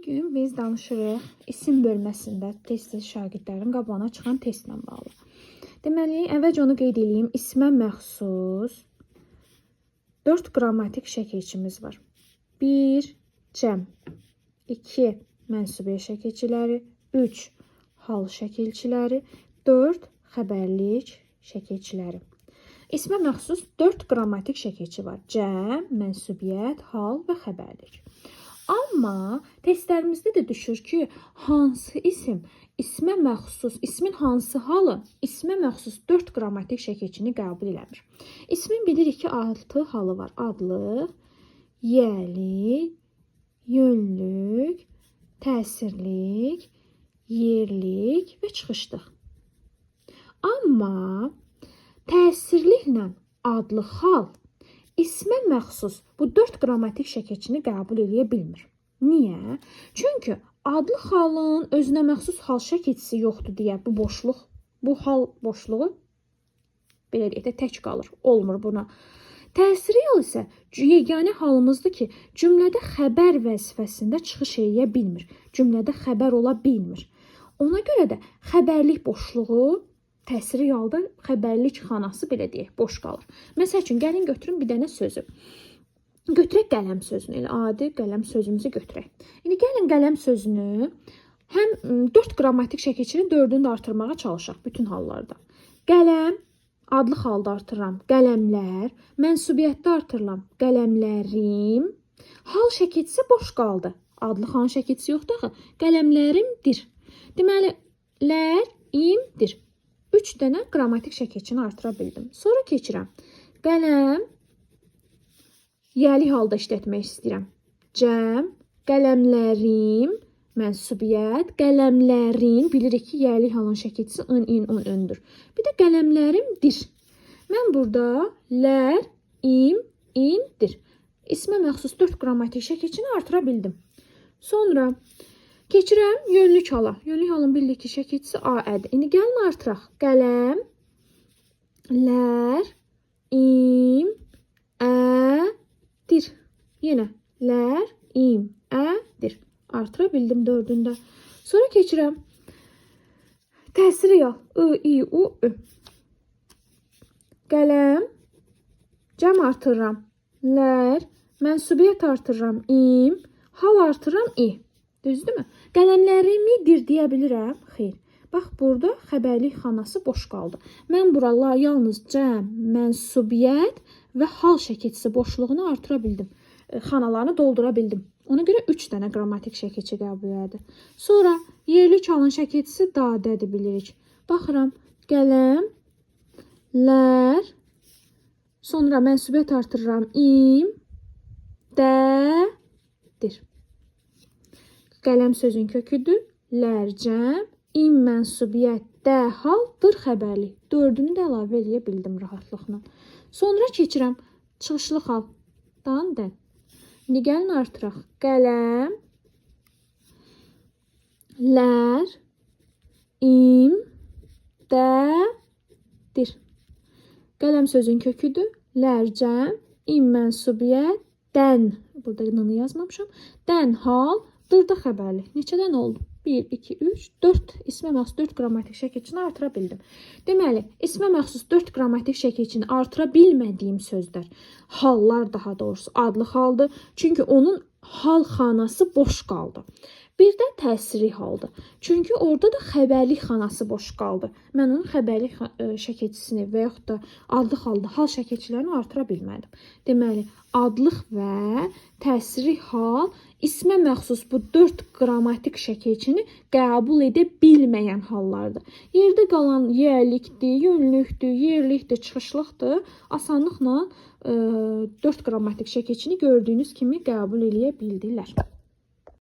Bugün biz danışırıq isim bölməsində tez-tez şagirdlərin qabağına çıxan testlə bağlı. Deməli, əvvəlcə onu qeyd eləyim. İsmə məxsus 4 qrammatik şəkilçimiz var. 1. Cəm, 2. Mənsubiyyət şəkilçiləri, 3. Hal şəkilçiləri, 4. Xəbərlik şəkilçiləri. İsmə məxsus 4 qrammatik şəkilçi var. Cəm, mənsubiyyət, hal və xəbərlik. Amma testlərimizdə də düşür ki, hansı isim ismə məxsus, ismin hansı halı ismə məxsus 4 qrammatik şəkilçini qəbul eləmir. İsmin bilirik ki, 6 halı var. Adlıq, yiyəlik, yönlük, təsirlik, yerlik və çıxışlıq. Amma təsirliklə adlı hal ismə məxsus bu 4 qrammatik şəkilçini qəbul eləyə bilmir. Niyə? Çünki adlı halın özünə məxsus hal şəkilçisi yoxdur deyə bu boşluq, bu hal boşluğu belə deyək də tək qalır. Olmur buna. Təsiri hal isə yeganə halımızdır ki, cümlədə xəbər vəzifəsində çıxış eləyə bilmir. Cümlədə xəbər ola bilmir. Ona görə də xəbərlik boşluğu təsiri halda xəbərlik xanası belə deyək, boş qalır. Məsəl üçün, gəlin götürün bir dənə sözü. Götürək qələm sözünü, elə adi qələm sözümüzü götürək. İndi gəlin qələm sözünü həm 4 qrammatik şəkilçinin 4-ünü də artırmağa çalışaq bütün hallarda. Qələm adlıq halda artırıram. Qələmlər, mənsubiyyətdə artırıram. Qələmlərim. Hal şəkilçisi boş qaldı. Adlıq halın şəkilçisi yoxdur axı. Qələmlərimdir. Deməli, lər, imdir. 3 dənə qrammatik şəkilçini artıra bildim. Sonra keçirəm. Qələm yiyəlik halda işlətmək istəyirəm. Cəm, qələmlərim, mənsubiyyət, qələmlərin, bilirik ki, yiyəlik halın şəkilçisi ın, in, un, öndür. Bir də qələmlərimdir. Mən burada lər, im, indir. İsmə məxsus 4 qrammatik şəkilçini artıra bildim. Sonra keçirəm yönlük hala. Yönlük halın bilirik ki, şəkilçisi A ədir. İndi gəlin artıraq. Qələm, lər, im, ə, dir. Yenə lər, im, ə, dir. Artıra bildim dördündə. Sonra keçirəm. Təsiri yal. I, i, u, ü. Qələm, cəm artırıram. Lər, mənsubiyyət artırıram. İm, hal artırıram. İ. Düzdürmü? Qələmlərimidir deyə bilirəm? Xeyr. Bax, burada xəbərlik xanası boş qaldı. Mən bura yalnız cəm, mənsubiyyət və hal şəkilçisi boşluğunu artıra bildim. Xanalarını doldura bildim. Ona görə 3 dənə qrammatik şəkilçi qəbul elədi. Sonra yerlik halın şəkilçisi dadədir bilirik. Baxıram, qələm, lər, sonra mənsubiyyət artırıram. İm, də, dir. Qələm sözün köküdür. Lər cəm, im mənsubiyyət, də hal, dır xəbərlik. Dördünü də əlavə eləyə bildim rahatlıqla. Sonra keçirəm çıxışlı hal. Dan, dən. İndi gəlin artıraq. Qələm, lər, im, də, dir. Qələm sözün köküdür. Lər cəm, im mənsubiyyət, dən. Burada n-ı yazmamışam. Dən hal, dırda xəbərlik. Neçədən oldu? 1, 2, 3, 4 ismə məxsus 4 qrammatik şəkilçini artıra bildim. Deməli, ismə məxsus 4 qrammatik şəkilçini artıra bilmədiyim sözlər, hallar daha doğrusu adlı haldır. Çünki onun hal xanası boş qaldı. Bir də təsiri haldır. Çünki orada da xəbərlik xanası boş qaldı. Mən onun xəbərlik şəkilçisini və yaxud da adlıq halda hal şəkilçilərini artıra bilmədim. Deməli, adlıq və təsiri hal ismə məxsus bu 4 qrammatik şəkilçini qəbul edə bilməyən hallardır. Yerdə qalan yiyəlikdir, yönlükdür, yerlikdir, çıxışlıqdır. Asanlıqla 4 qrammatik şəkilçini gördüyünüz kimi qəbul eləyə bildilər.